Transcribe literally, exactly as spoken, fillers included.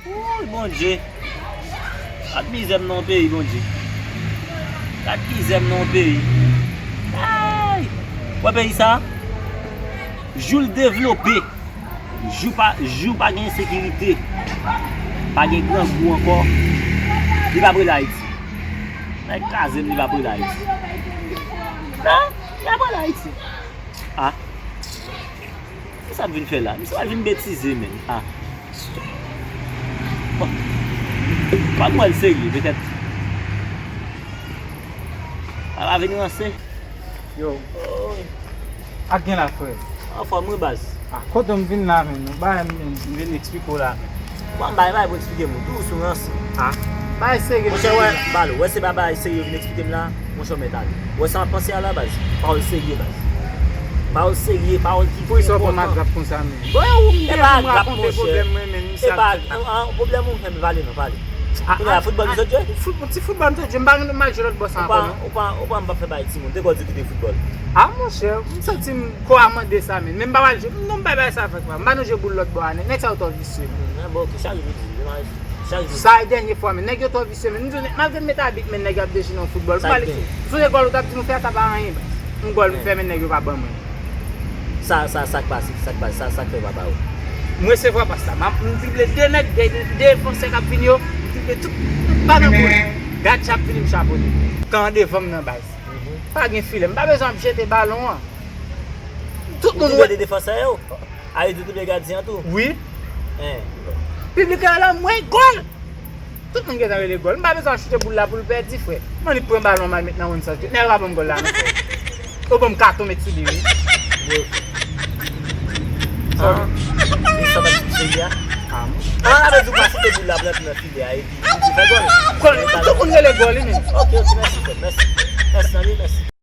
Wouy, Bondye. Gad mizè m nan yon peyi, Bondye. Gad mizè m nan yon peyi. Ay! Wè peyi sa? Jou l devlope, jou pa, jou pa gen ensekirite, pa gen grangou ankò, li p ap rele Ayiti. Nèg kraze m, li p ap rele Ayiti. Non, li p ap rele Ayiti. Ah. Kisa m vin fè la? Misye pral vin betize, menm. Ah. Bon. Pa m wè l serye, petèt. Sa va vin ranse. Yo. Ak gen la, frè. Anfòm, wi, baz. Ah, kote m vin la, menm? Ou bay m, menm. M vin eksplike w la, menm. Bon, m bay, bay pou eksplike m. Dous ou ranse. Ah. Bay serye. Monchè, wè, bal, wè se pa bay serye yo vin eksplike m la. Monchè, w mèt ale. Wè sa m ap panse a la, baz. Pawòl serye, baz. Pawòl serye, pawòl ki enpòtan. Poukisa w pran m agrap konsa, menm? Bon, ou m gen pou m rakonte pwoblèm mwen, menm. Se pa, an, pwoblèm ou, menm, pale non, pale. Kounye a, foutbòl nou sot jwe? Fout-, ti foutbòl nou sot jwe, m pa gen mal jwe lòt bò sa ankò, non. Ou pa, ou pa, m p ap fè bay timoun. Te kò di kite foutbòl. Ah, monchè, m santi m kò a mande sa, menm. Men m pa pral jwe. Non, m pa bay sa fè, frè. M pa nan jwe boul lòt bò a, nèg. Nèg sa yo twò visye. Hmm, bon, ok, chak jou di, chak jou. Sa e dènye fwa, men nèg yo twò visye, men m di w, malgre m met abit, men nèg yo ap dechire nan foutbòl. M pale. Sonje gòl ou t ap di nou fè a, sa pa anyen. M gòl m fè, men nèg yo pa ban mwen. Sa, sa, sa k pase, sa k pase, sa, sa k fè pa ba ou? M resevwa pas la, m ap, m drible de nèg, de, de defansè k ap vini yo, m drible tout, tout pa nan gòl. Gad sa ap vini, m chapote. Kan devan m nan, baz. Pa gen filè, m pa bezwen ap jete balon an. Tout moun wè. Ou drible de defansè yo? A, yo drible gadyen an tou? Wi. Piblik la la, mwen gòl! Tout moun gentan rele gòl. M pa bezwen al choute boul la pou l pèdi, frè. M annik pran balon m al met nan wonn sòt. Nèg yo pa ban m gòl la, non, frè. Yo ban m katon met sou li, wi. Yo. Ah. Ou sa pa di seri a? Ah, mwen. Ah, sa vle di ou pa choute boul la pou l antre nan filè a, epi ou di fè gòl. Gòl, tout moun rele gòl, wi, men. Ok, ok, mèsi, frè, mèsi. Mèsi, zanmi, mèsi.